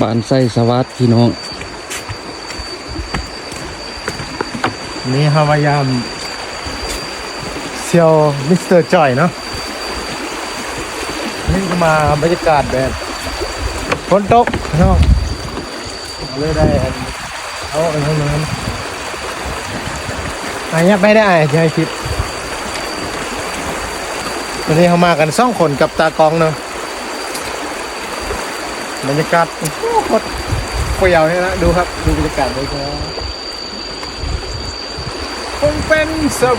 ບ້ານໄຊສະຫວັດພີ່ນ້ອງ. ນີ້ເຮົາມາຢາມສ່ຽວມິສເຕີຈອຍເນາະ. ນີ້ກໍມາບັນຍາກາດແບບຝົນຕົກເນາະ ເລີຍໄດ້ອັນ ເອົາອັນນັ້ນມາ ອາ ຫຍັບໄປໄດ້ ຈະໃຫ້ຄລິບ. ວັນນີ້ເຮົາມາກັນສອງຄົນກັບຕາກ້ອງເນາະ. ບັນຍາກາດ ໂອ້ໂຫ ໂຄດປ່ຽວນີ້ນະ. ດູຄັບ ດູບັນຍາກາດເລີຍ. ຄົງເປັນເສິບ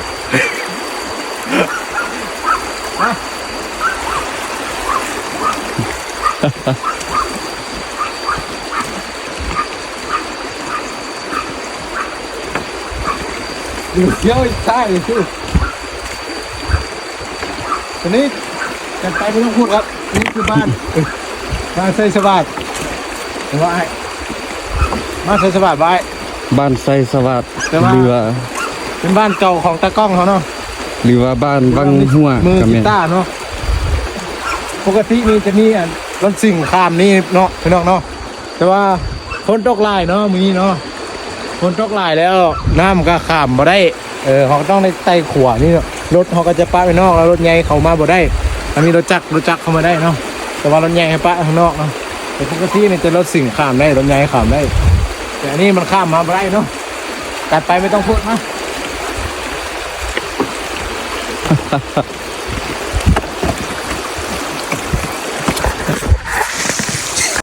ດຽວຊ້າຍຄື ຕອນນີ້ກັນໄປບໍ່ຕ້ອງພູດຄັບ. ນີ້ຄືບ້ານ ບ້ານໄຊສະຫວັດ. ເຫັນບໍ່ອ້າຍ? ບ້ານໄຊສະຫວັດບໍ່ອ້າຍ? ບ້ານໄຊສະຫວັດ ແຕ່ວ່າ ຫຼືວ່າ ເປັນບ້ານເກົ່າຂອງຕາກ້ອງເຮົາເນາະ ຫຼືວ່າບ້ານວັງຫົວ ມື ກະແມ່ນ ເນາະ. ປົກກະຕິນີ້ຈະມີອັນລົດຊິ່ງຂ້າມນີ້ເນາະ ພີ່ນ້ອງເນາະ. ແຕ່ວ່າຝົນຕົກຫຼາຍເນາະມື້ນີ້ເນາະ ຝົນຕົກຫຼາຍແລ້ວ ນ້ຳກໍຂ້າມບໍ່ໄດ້. ເອີ ເຮົາກໍຕ້ອງໄດ້ໄຕ່ຂົວນີ້ເນາະ. ລົດເຮົາກໍຈະປະໄວ້ນອກ ແລ້ວລົດໃຫຍ່ເຂົ້າມາບໍ່ໄດ້. ອັນນີ້ລົດຈັກ ລົດຈັກເຂົ້າມາໄດ້ເນາະ ແຕ່ວ່າລົດໃຫຍ່ໃຫ້ປະຂ້າງນອກເນາະ. ແຕ່ປົກກະຕິນີ້ຈະລົດຊິ່ງຂ້າມໄດ້ ລົດໃຫຍ່ຂ້າມໄດ້ ແຕ່ອັນນີ້ມັນຂ້າມມາບໍ່ໄດ້ເນາະ. ກັນໄປບໍ່ຕ້ອງພູດມາ.